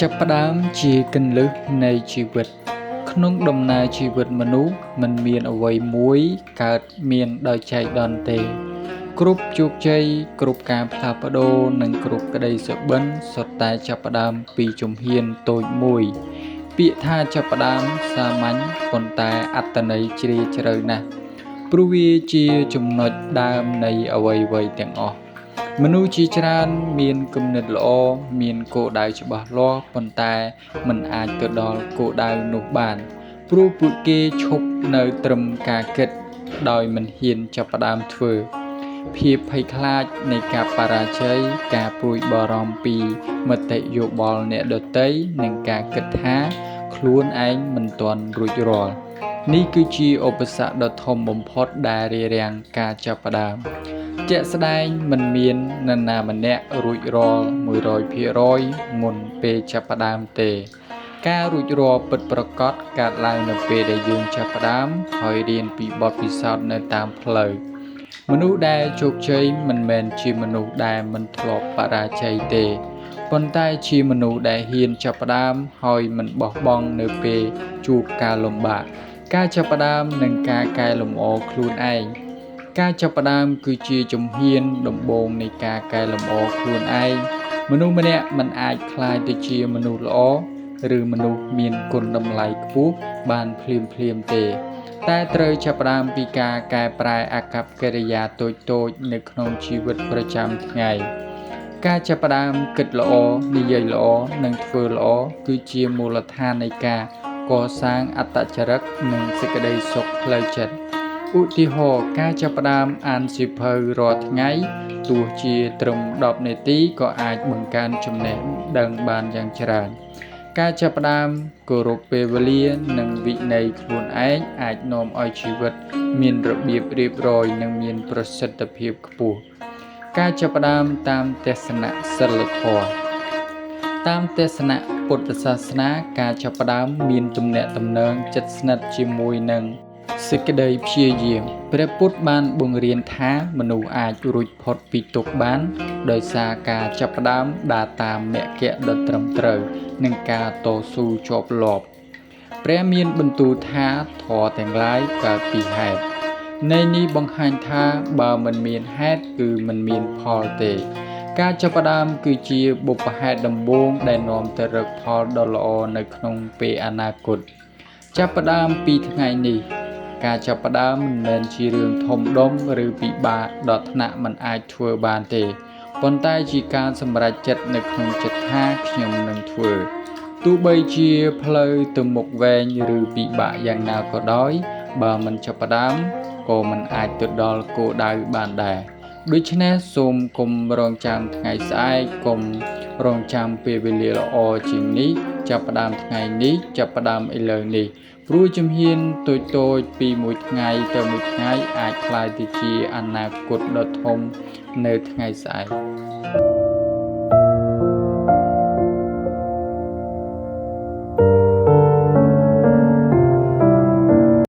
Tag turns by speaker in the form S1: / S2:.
S1: ចាប់ផ្ដើមជាគន្លឹះនៃជីវិត ក្នុងដំណើរជីវិតមនុស្សមិនមានអ្វីមួយកើតមានដោយចៃដន្យទេ គ្រប់ជោគជ័យគ្រប់ការផ្លាស់ប្ដូរនិងគ្រប់ក្តីសុបិនសុទ្ធតែចាប់ផ្ដើមពីជំហានតូចមួយ ពាក្យថាចាប់ផ្ដើមសាមញ្ញប៉ុន្តែអត្ថន័យជ្រាលជ្រៅណាស់ព្រោះវាជាចំណុចដើមនៃអ្វីៗទាំងអស់ មនុស្សជាច្រើនមានគំនិតល្អមានគោលដៅច្បាស់លាស់ប៉ុន្តែមិនអាចទៅដល់គោលដៅនោះបាន ព្រោះពួកគេឈប់នៅត្រឹមការគិតដោយមិនហ៊ានចាប់ផ្ដើមធ្វើ ភាពភ័យខ្លាចនៃការបរាជ័យការព្រួយបារម្ភពីមតិយោបល់អ្នកដទៃនិងការគិតថាខ្លួនឯងមិនទាន់រួចរាល់នេះគឺជាឧបសគ្គដ៏ធំបំផុតដែលរារាំងការចាប់ផ្ដើម ជាក់ស្ដែងមិនមាននរណាម្នាក់រួចរាល់100%មុនពេលចាប់ផ្ដើមទេ ការរួចរាល់ពិតប្រាកដកើតឡើងនៅពេលដែលយើងចាប់ផ្ដើមហើយរៀនពីបទពិសោធន៍នៅតាមផ្លូវមនុស្សដែលជោគជ័យមិនមែនជាមនុស្សដែលមិនធ្លាប់បរាជ័យទេប៉ុន្តែជាមនុស្សដែលហ៊ានចាប់ផ្ដើមហើយមិនបោះបង់នៅពេលជួបការលំបាកការចាប់ផ្ដើមនិងការកែលម្អខ្លួនឯងការចាប់ផ្ដើមគឺជាជំហានដំបូងនៃការកែលម្អខ្លួនឯងមនុស្សម្នាក់មិនអាចក្លាយទៅជាមនុស្សល្អឬមនុស្សមានគុណតម្លៃខ្ពស់បានភ្លាមៗទេតែត្រូវចាប់ផ្ដើមពីការកែប្រែអាកប្បកិរិយាតូចៗនៅក្នុងជីវិតប្រចាំថ្ងៃការចាប់ផ្ដើមគិតល្អនិយាយល្អនិងធ្វើល្អគឺជាមូលដ្ឋាននៃការកសាងអត្តចរិតនិងសេចក្តីសុខផ្លូវចិត្តឧទាហរណ៍ការចាប់ផ្ដើមអានសៀវភៅរាល់ថ្ងៃទោះជាត្រឹម10នាទីក៏អាចបង្កើនចំណេះដឹងបានយ៉ាងច្រើនការចាប់ផ្ដើមគោរពពេលវេលានិងវិន័យខ្លួនឯងអាចនាំឲ្យជីវិតមានរបៀបរៀបរយនិងមានប្រសិទ្ធភាពខ្ពស់ការចាប់ផ្ដើមតាមទស្សនៈសីលធម៌តាមទស្សនៈពុទ្ធសាសនាការចាប់ផ្ដើមមានទំនាក់ទំនងជិតស្និទ្ធជាមួយនឹងសេចក្តីព្យាយាមព្រះពុទ្ធបានបង្រៀនថាមនុស្សអាចរួចផុតពីទុក្ខបានដោយសារការចាប់ផ្ដើមដើរតាមមគ្គដ៏ត្រឹមត្រូវនិងការតស៊ូជាប់លាប់ព្រះមានបន្ទូលថាធម៌ទាំងឡាយកើតពីហេតុន័យនេះបង្ហាញថាបើមិនមានហេតុគឺមិនមានផលទេការចាប់ផ្ដើមគឺជាបុព្វហេតុដំបូងដែលនាំទៅរកផលដ៏ល្អនៅក្នុងពេលអនាគតចាប់ផ្ដើមពីថ្ងៃនេះការចាប់ផ្ដើមមិនមែនជារឿងធំដុំឬពិបាកដល់ថ្នាក់មិនអាចធ្វើបានទេប៉ុន្តែជាការសម្រេចចិត្តនៅក្នុងចិត្តថាខ្ញុំនឹងធ្វើទោះបីជាផ្លូវទៅមុខវែងឬពិបាកយ៉ាងណាក៏ដោយបើមិនចាប់ផ្ដើមក៏មិនអាចទៅដល់គោលដៅបានដែរដូច្នេះសូមកុំរងចាំថ្ងៃស្អែកកុំរងចាំពេលវេលាល្អជាងនេះចាប់ផ្ដើមថ្ងៃនេះចាប់ផ្ដើមឥឡូវនេះព្រោះជំហានតូចៗពីមួយថ្ងៃទៅមួយថ្ងៃអាចក្លាយទៅជាអនាគតដ៏ធំនៅថ្ងៃស្អែក។